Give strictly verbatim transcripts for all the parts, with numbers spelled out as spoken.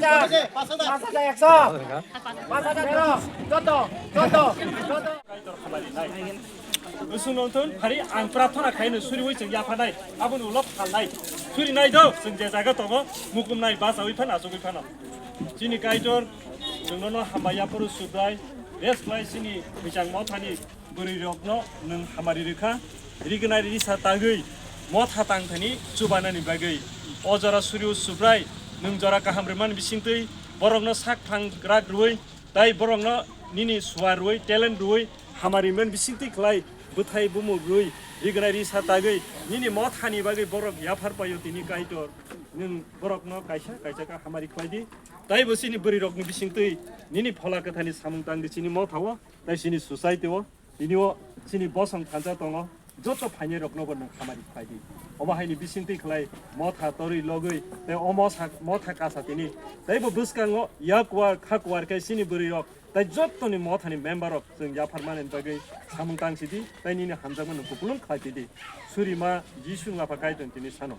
Pas hajar ekso. Pas hajar tero. Joto, joto, joto. Usung nongthon phari ang prarthana khaino suriwi chwng yaphanai. Aboni ulo phalnai. Surinai do, chwng je jaga tongo, mukumnai, bachawi phano, achugwi phano. Chini Kaitor, chwng nono hambai yaphuru Subrai, rest khlai chini Mwichang Mothani bwrwirokno nwng hamari rwkha, rignai risa tangwi motha tangthani chubanani bagwi. O jora suriwi Subrai, nwng jora kaham rwmani bisingtwi borokno sak thang grak rwui, tai borokno nini suar rwui, talent rwui, hamari man bisingtwi khlai bwthai bumuk rwui, rignai risa tagwi nini mothani bagwi borok yaphar paio tini Kaitor. Nwng borokno kaisa kaisa khe hamari khlai di. Taibo chini bwrwirokni bisingtwi nini Phola Kwtharni samung tang di chini mothao, tai chini society-o. Tini o chini bosong thansa tongo, joto phainairoknobo nwng hamari khlai di. Omo haini bisingtwi khlai motha torwi logwi tei omo sak motha kasa tini. Teibo bwskango yakuar khakuar khe chini bwrwirok tei jotoni mothani member rok chwng yapharmani bagwi samung tang sidi tei nini hamjakma nwng kupulung khlai pidi. Surima Jisu wngkha Kaitor tini sano.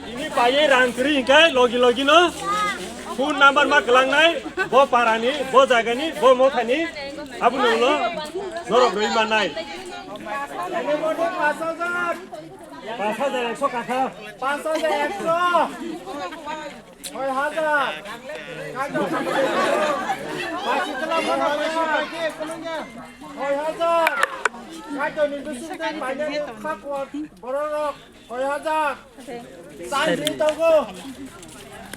Ini paye rang kri hingkai logi logi no phone number ma kelangnai bo parani, bo jagani, bo mothani, aboni ulo norok rwi manai. Pas hajar ekso kaka. Pas hajar ekso. Soi hajar. Soi hajar. Kaitor ni bising tei painani khakwa bororok soi hajar. Chai di tongo.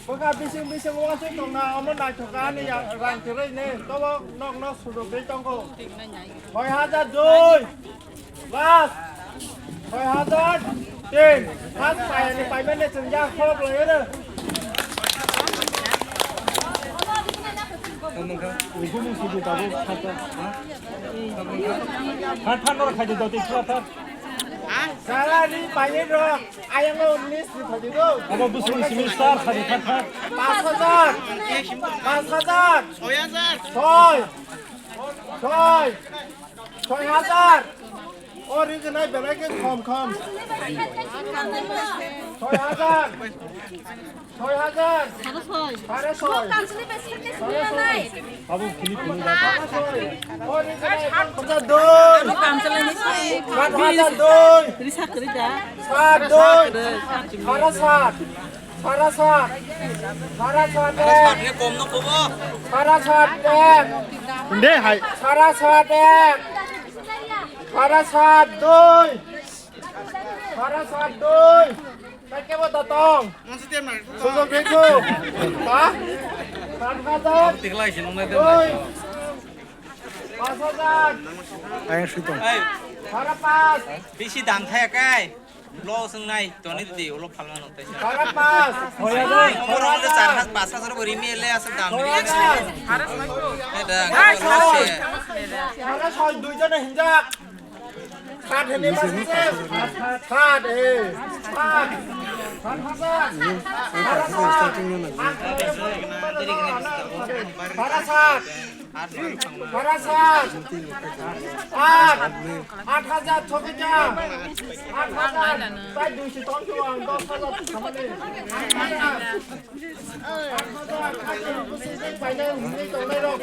Bwkha bising bising uansuk tongna omo naithok ani rang kwrwi ni tobo nok nok sujok di tongo. Soi hajar dui. Last. Soi hajar tin. Last paiyani paimani chwng ya khorok laiyano. Phan phan nor khaidi doti khla thar. Sara ni paiyani rok. Ayang o unis ni khaidi do. Abo busung simi star khaidi thar thar. Pas hajar. Pas hajar. Soi. Soi. Soi hajar. O region ai belai ke khom khom. Soi hajar. Soi hajar. Sare soi. Sare soi. Abo khini khini da. Sare soi. O region ai khom khom. Doi. Sat hajar doi. Sat doi. Sare sat. Sara sat. Sara sat ek. Sara sat ek. Inde hai. Sara sat ek. Sara sat dui. Sara sat dui. Kake bo datang. Sujok bego. Ha? Sat hajar. Dui. Pas hajar. Ayang sitong. Sara pas. Bisi dam thaya kai. Lo swngnai toni di ulo phalna noktai. Para pas. Omor omor char haj pas haj ro rimi ele asal dam. Eda lo se. Para soi dui jone hinjak. Sat hene pas. Sat he. Sat. Sat hajar. Para sat. Para sat. Para sat. Aat. Aat hajar thokija. Aat hajar. Tai dui si tong si wang dos hajar samani. Aat hajar. Aat hajar. Aat hajar. Busi si paina hini tongnai rok.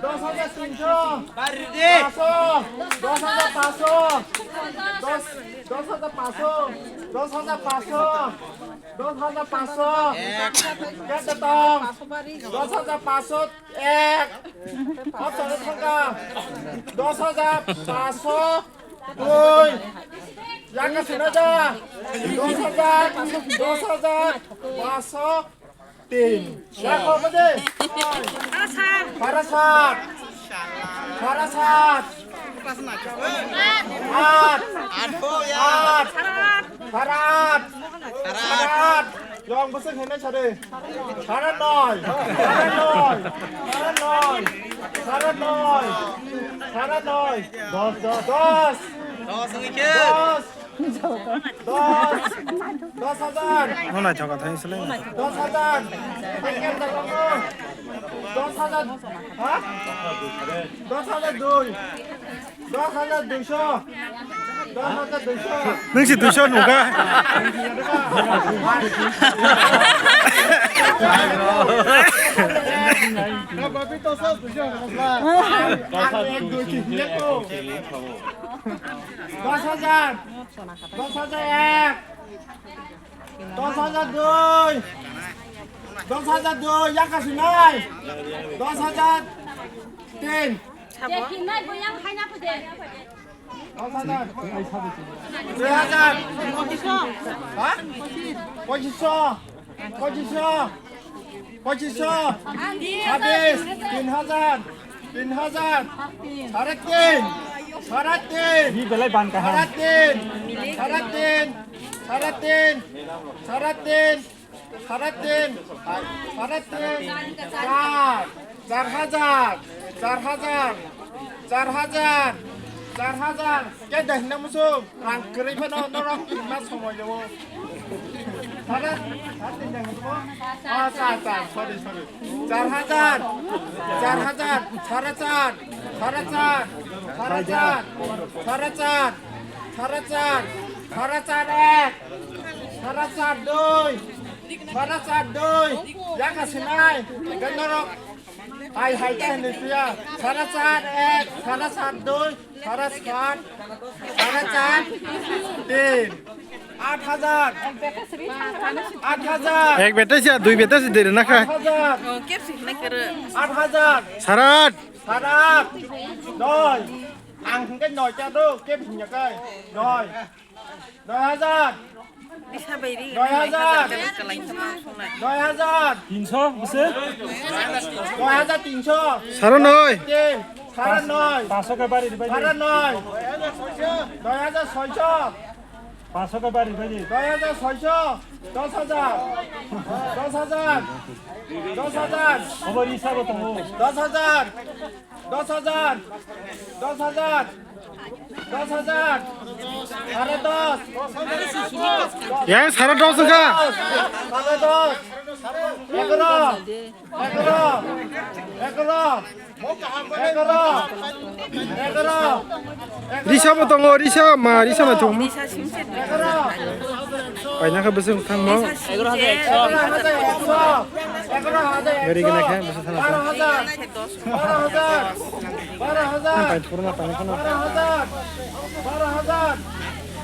Dos hajar tinso. Paso. Dos hajar paso. Dos, dos hajar paso. Dos hajar paso. Dos hajar paso. Ek. Kete tong. Dos hajar paso. Ek. Kotoni thangka? Dos hajar paso. Dui. Yaka sinaja. Dos hajar. Dos hajar paso. Tin. Yako bade. Para sat. Para sat. Aat. Aat. Para aat. Para aat. Yang bwswk hwnwi sa de. Sara noi. Sara noi. Sara noi. Sara noi. Sara noi. Dos, dos. Dos. Dos wngwi khe. Dos. Dos. Dos hajar. No naithoka thai sele. Dos hajar. Dos hajar. Ha? Dos hajar dui. Dos hajar duiso. Dos hajar duiso. Nwng si duiso nungkha. দশ হাজার, দশ হাজার এক, দশ হাজার দুই, দশ হাজার দুই, yakasi nai, দশ হাজার তিন, দশ হাজার, দুই হাজার, হ্যাঁ? পঁচিশশো, পঁচিশশো, পঁচিশশো, ছাব্বিশ, তিন হাজার, তিন হাজার, সাড়ে তিন, সাড়ে তিন, সাড়ে তিন, সাড়ে তিন, সাড়ে তিন, সাড়ে তিন, সাড়ে তিন, সাড়ে তিন, চার, চার হাজার, চার হাজার, চার হাজার, চার হাজার, কে দেখ na musu, rang kwrwi phano norok ma somoi o. Sare, sare tin jang hwnwi bo? Ah, char, char, sorry, sorry. Char hajar, char hajar, sare char, sare char, sare char, sare char, sare char, sare char ek, sare char dui, sare char dui, yakasi nai, norok. Hai, hai, ta hinwi phiya. Sare char ek, sare char dui, sare char, sare char tin. Aat hajar. Aat hajar. Ek bete se, dui bete se deri na khai. Aat hajar. Aat hajar. Sare aat. Sare aat. Noi. Ang hingke noi ta do, kep hingya kai. Noi. Noi hajar. Noi hajar. Noi hajar. Tinsho, bwse? Noi hajar tinsho. Sare noi. Tin. Sare noi. Paso ke bari dibai. Sare noi. Noi hajar soisho. Paso ke bari dibai. Noi hajar soisho. Dos hajar. Dos hajar. Dos hajar. Obo risa bo tongo. Dos hajar. Dos hajar, dos hajar, dos hajar, sare dos, yang sare dos wngkha. Sare dos, egaro, egaro, egaro, egaro, egaro, risa bo tongo, risa ma, risa ma tongo. Egaro. Paina khe bwswk thangmo. Egaro hajar ekso. Egaro hajar ekso. Gari gana khe bwswk thangmo. Baro hajar. Baro hajar. Baro hajar. Ang pai thurma tang khana. Baro hajar. Baro hajar.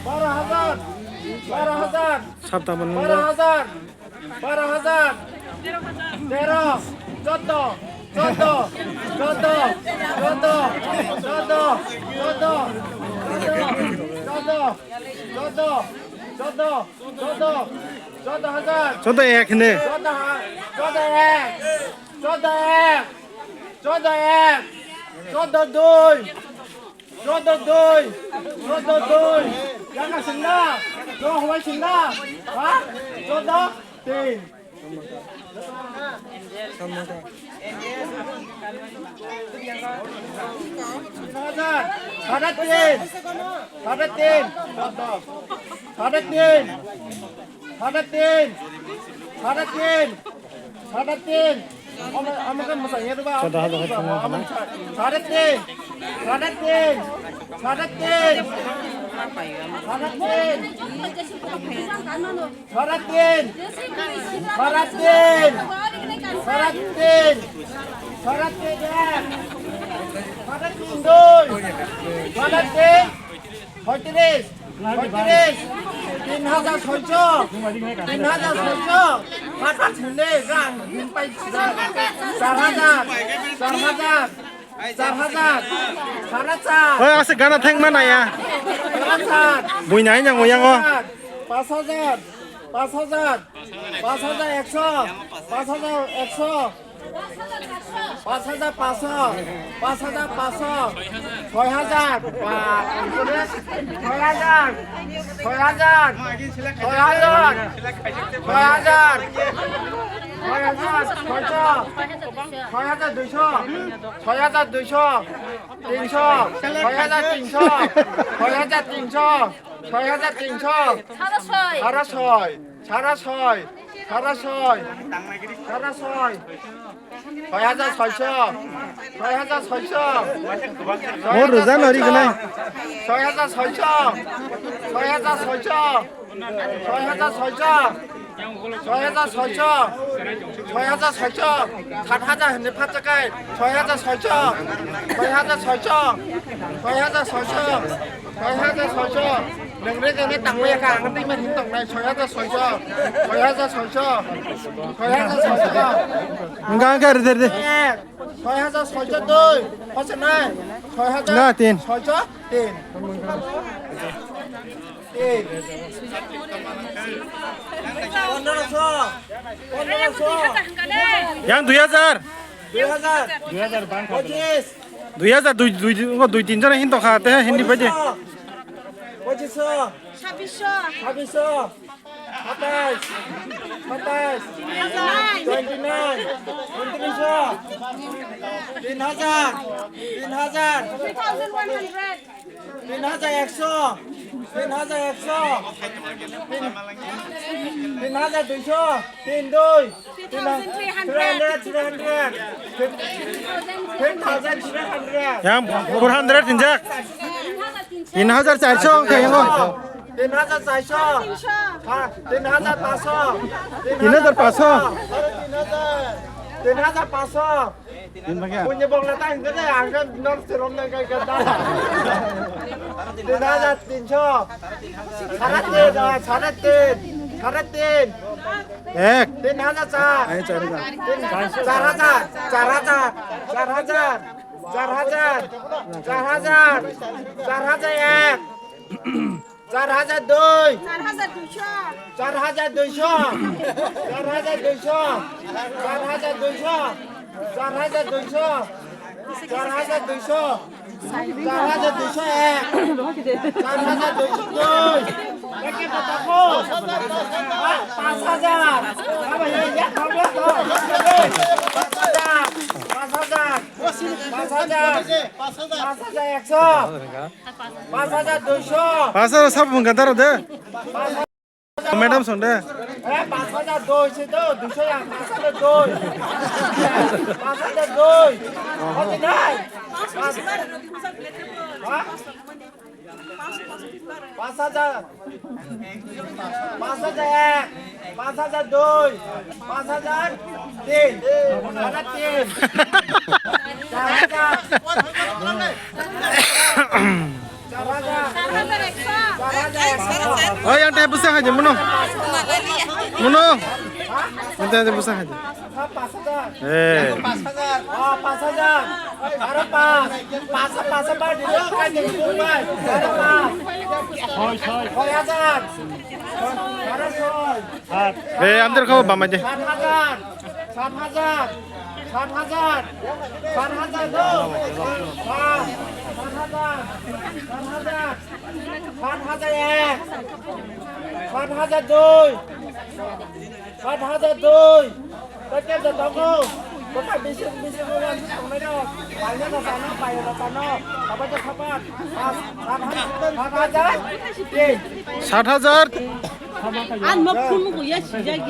Baro hajar. Baro hajar. Sab ta man. Baro hajar. Baro hajar. Tero. Choddo. Choddo. Choddo. Choddo. Choddo. Choddo. Choddo. Choddo. Choddo. Choddo hajar. Choddo ek hine. Choddo ha-, choddo ek. Choddo ek. Choddo ek. Choddo dui. Choddo dui. Choddo dui. Yang singna. Yang huai singna. Ha? Choddo tin. Sare tin, sare tin, sare tin, sare tin, sare tin. Sare tin, sare tin, sare tin, sare tin. Sare tin. Sare tin. Sare tin. Sare tin. Sare tin dui. Sare tin. Soitris. Soitris. Tin hajar soicho. Tin hajar soicho. Kata sende gan. Char hajar. Char hajar. Char hajar. Sare char. Oi, ase gana thang mana ya. Sare char. Bui nai nang oyang o. Pas hajar. Pas hajar. Pas hajar ekso. Pas hajar ekso. Pas hajar paso. Pas hajar paso. Soi hajar. Soi hajar. Soi hajar. Soi hajar. Soi hajar. Soi hajar. Soi hajar. Soi hajar duiso. Soi hajar duiso. Tinso. Soi hajar tinso. Soi hajar tinso. Soi hajar tinso. Sara soi. Sara soi. Sara soi. Sara soi. Soi hajar soiso. Soi hajar soiso. Mo roja nori gwnai. Soi hajar soiso. Soi hajar soiso. Soi hajar soiso. Soi hajar soiso, soi hajar soiso, sat hajar hinwi phatsakai, soi hajar soiso, soi hajar soiso, soi hajar soiso, soi hajar soiso. Nengre nengre tangmaya ka ang tei ma hin tongnai, soi hajar soiso, soi hajar soiso, soi hajar soiso. Enggak, enggak, rede, rede. Ek, soi hajar soiso dui, hose nai, soi hajar soiso tin. Enggak, tin. Tin. Yang dui hajar. Dui hajar. Dui hajar bang. Pojis. Dui hajar dui, dui, dui, dui tin jona hin tongkha te hindi baje. Pojis. Sabbish. Sabbish. Satais. Satais. Twenty nine. Untris. Tin hajar. Tin hajar. Three thousand one hundred. Tin hajar ekso, tin hajar ekso, tin, tin hajar duiso, tin dui, tin ha-, three hundred, three hundred, tin thousand three hundred. Yang four hundred tinjak. Tin hajar charso kaya ngo. Tin hajar charso. Ha, tin hajar paso. Tin hajar paso. Tin hajar paso. Punya bong na tang gede, angka nor serom na kai gada. Tin hajar tinso. Sare tin, ah, sare tin, sare tin. Ek. Tin hajar char. Ai, char hajar. Tin, char hajar, char hajar, char hajar, char hajar, char hajar, char hajar ek. Char hajar dui. Char hajar duiso. Char hajar duiso. Char hajar duiso. Char hajar duiso. Char hajar duiso. Char hajar duiso. Char hajar duiso ek. Char hajar duiso dui. Eke kotako? Pas hajar. Pas hajar. Pas hajar. Pas hajar. Pas hajar ekso. Pas hajar duiso. Pas hajar sabo mungkha daro de. Madam song de. Eh, pas hajar dui se do, duiso yang pas hajar dui. Pas hajar dui. Koti nai? Pas, ha? Pas hajar. Pas hajar ek, pas hajar dui, pas hajar tin, pas hajar tin. Char hajar. Char hajar. Char hajar ekso. Oh, yang teh besar aja, mano? Mano? Yang teh besar aja. Pas hajar. Eh. Pas hajar. Oh, pas hajar. Aro pas. Pas, pas, pas, di lo, kan, di lo, pas. Aro pas. Soi, soi. Soi hajar. Aro soi. Sat. Eh, amder kau bamai de. Sat hajar. Sat hajar. Sat hajar. Sat hajar, no. Sat. Sat hajar. Sat hajar. Sat hajar ek. Sat hajar dui. Sat hajar dui. Kau kau dah tahu kau. Kau tak bisa, bisa kau yang tu kau mana? Banyak dah sana, banyak dah sana. Apa tu kapan? Sat, sat hajar. Sat hajar. Sat hajar. An mau pun mau ya sih ya.